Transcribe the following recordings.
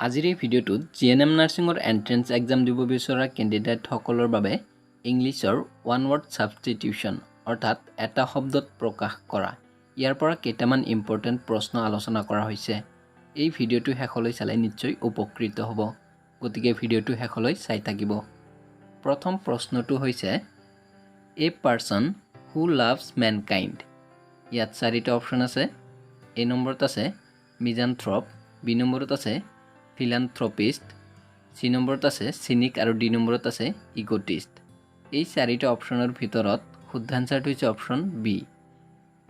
আজিৰ এই ভিডিঅ'টোত জি এন এম নাৰ্ছিঙৰ এণ্ট্ৰেঞ্চ এক্সাম দিব বিচৰা কেণ্ডিডেটসকলৰ বাবে ইংলিছৰ ওৱান ৱৰ্ড ছাবষ্টিটিউশ্যন, অৰ্থাৎ এটা শব্দত প্ৰকাশ কৰা, ইয়াৰ পৰা কেইটামান ইম্পৰ্টেণ্ট প্ৰশ্ন আলোচনা কৰা হৈছে। এই ভিডিঅ'টো শেষলৈ চালে নিশ্চয় উপকৃত হ'ব, গতিকে ভিডিঅ'টো শেষলৈ চাই থাকিব। প্ৰথম প্ৰশ্নটো হৈছে, "A person who loves mankind"। ইয়াত চাৰিটা অপশ্যন আছে। এ নম্বৰত আছে মিজানথ্ৰপ, বি নম্বৰত আছে ফিলান্থ্ৰপিষ্ট, চি নম্বৰত আছে চিনিক আৰু ডি নম্বৰত আছে ইগ'টিষ্ট। এই চাৰিটা অপশ্যনৰ ভিতৰত শুদ্ধ এনচাৰটো হৈছে অপশ্যন বি,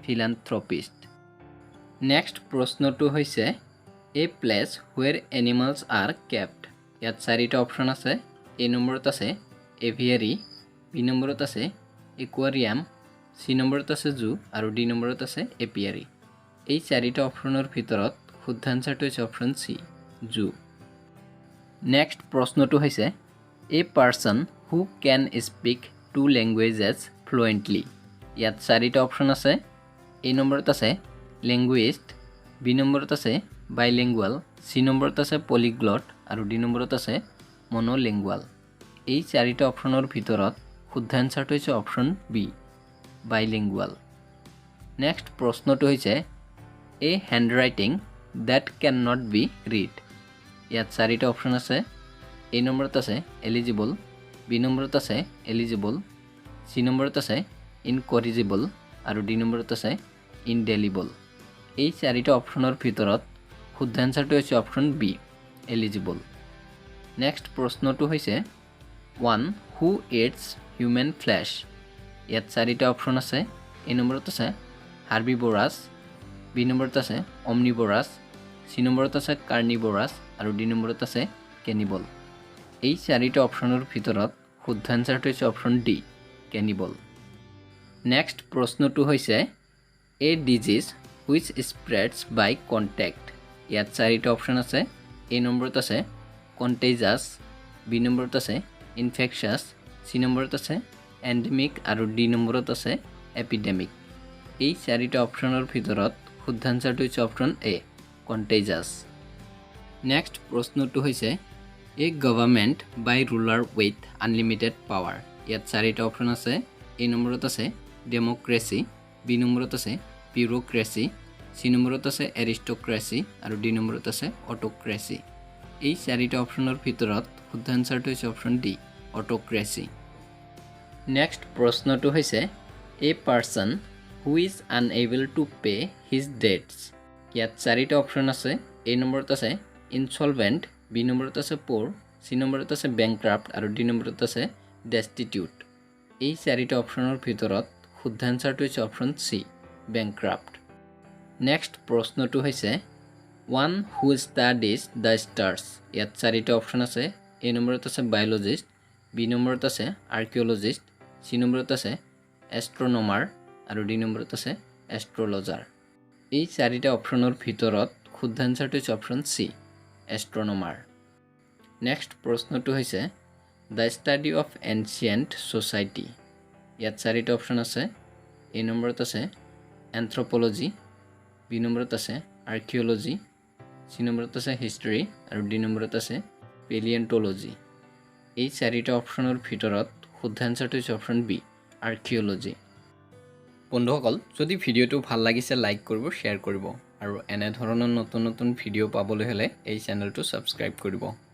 ফিলান্থ্ৰপিষ্ট। নেক্সট প্ৰশ্নটো হৈছে, "A place where animals are kept"। ইয়াত চাৰিটা অপশ্যন আছে। এ নম্বৰত আছে এভিয়াৰী, বি নম্বৰত আছে একুৱাৰিয়াম, চি নম্বৰত আছে জু আৰু ডি নম্বৰত আছে এপিয়াৰী। এই চাৰিটা অপশ্যনৰ ভিতৰত শুদ্ধ এনচাৰটো হৈছে অপশ্যন চি, জু। নেক্সট প্ৰশ্নটো হৈছে, "A person who can speak two languages fluently"। ইয়াত চাৰিটা অপশ্যন আছে। এ নম্বৰত আছে লেংগুইষ্ট, বি নম্বৰত আছে বাইলেংগুৱেল, চি নম্বৰত আছে পলিগ্লট আৰু ডি নম্বৰত আছে মনোলেংগুৱেল। এই চাৰিটা অপশ্যনৰ ভিতৰত শুদ্ধ এনচাৰটো হৈছে অপশ্যন বি, বাইলেংগুৱেল। নেক্সট প্ৰশ্নটো হৈছে, "A hand writing that can not be read"। ইয়াত চাৰিটা অপশ্যন আছে। এ নম্বৰত আছে এলিজিবল, বি নম্বৰত আছে এলিজিবল, চি নম্বৰত আছে ইনকৰিজিবল আৰু ডি নম্বৰত আছে ইনডেলিবল। এই চাৰিটা অপশ্যনৰ ভিতৰত শুদ্ধ এনচাৰটো হৈছে অপশ্যন বি, এলিজিবল। নেক্সট প্ৰশ্নটো হৈছে, "One who eats human flesh"। ইয়াত চাৰিটা অপশ্যন আছে। এ নম্বৰত আছে হাৰ্বিভ'ৰাছ, বি নম্বৰত আছে অমনিভ'ৰাছ, চি নম্বৰত আছে কাৰ্নিভ'ৰাছ আৰু ডি নম্বৰত আছে কেনিবল। এই চাৰিটা অপশ্যনৰ ভিতৰত শুদ্ধ এনচাৰটো হৈছে অপশ্যন ডি, কেনিবল। নেক্সট প্ৰশ্নটো হৈছে, "A disease which spreads by contact"। ইয়াত চাৰিটা অপশ্যন আছে। এ নম্বৰত আছে কণ্টেজাছ, বি নম্বৰত আছে ইনফেকচাছ, চি নম্বৰত আছে এণ্ডেমিক আৰু ডি নম্বৰত আছে এপিডেমিক। এই চাৰিটা অপশ্যনৰ ভিতৰত শুদ্ধ এনচাৰটো হৈছে অপশ্যন এ, কণ্টেজাছ। নেক্সট প্ৰশ্নটো হৈছে, "A government by ruler with unlimited power"। ইয়াত চাৰিটা অপশ্যন আছে। এ নম্বৰত আছে ডেম'ক্ৰেচি, বি নম্বৰত আছে বিউৰ'ক্ৰেচি, চি নম্বৰত আছে এৰিষ্ট'ক্ৰেচি আৰু ডি নম্বৰত আছে অট'ক্ৰেচি। এই চাৰিটা অপশ্যনৰ ভিতৰত শুদ্ধ এনচাৰটো হৈছে অপশ্যন ডি, অট'ক্ৰেচি। নেক্সট প্ৰশ্নটো হৈছে, A person who is unable to pay his debts. ইয়াত চাৰিটা অপশ্যন আছে। এ নম্বৰত আছে ইনচলভেণ্ট, বি নম্বৰত আছে প'ৰ, চি নম্বৰত আছে বেংক্ৰাপ্ট আৰু ডি নম্বৰত আছে ডেষ্টিটিউট। এই চাৰিটা অপশ্যনৰ ভিতৰত শুদ্ধ এনচাৰটো হৈছে অপশ্যন চি, বেংক্ৰাপ্ট। নেক্সট প্ৰশ্নটো হৈছে, "One who studies the stars"। ইয়াত চাৰিটা অপশ্যন আছে। এ নম্বৰত আছে বায়'লজিষ্ট, বি নম্বৰত আছে আৰ্কিঅ'লজিষ্ট, চি নম্বৰত আছে এষ্ট্ৰনমাৰ আৰু ডি নম্বৰত আছে এষ্ট্ৰলজাৰ। এই চাৰিটা অপশ্যনৰ ভিতৰত শুদ্ধ এনচাৰটো হৈছে অপশ্যন চি, এষ্ট্ৰনমাৰ। নেক্সট প্ৰশ্নটো হৈছে, "The study of ancient society"। ইয়াত চাৰিটা অপশ্যন আছে। এ নম্বৰত আছে এন্থ্ৰপলজি, বি নম্বৰত আছে আৰ্কিঅ'লজি, চি নম্বৰত আছে হিষ্টৰী আৰু ডি নম্বৰত আছে পেলিয়েণ্টলজি। এই চাৰিটা অপশ্যনৰ ভিতৰত শুদ্ধ এনচাৰটো হৈছে অপশ্যন বি, আৰ্কিঅ'লজি। বন্ধুসকল, যদি ভিডিঅ'টো ভাল লাগিছে, লাইক কৰিব, শ্বেয়াৰ কৰিব আৰু এনেধৰণৰ নতুন নতুন ভিডিঅ' পাবলৈ হ'লে এই চেনেলটো ছাবস্ক্ৰাইব কৰিব।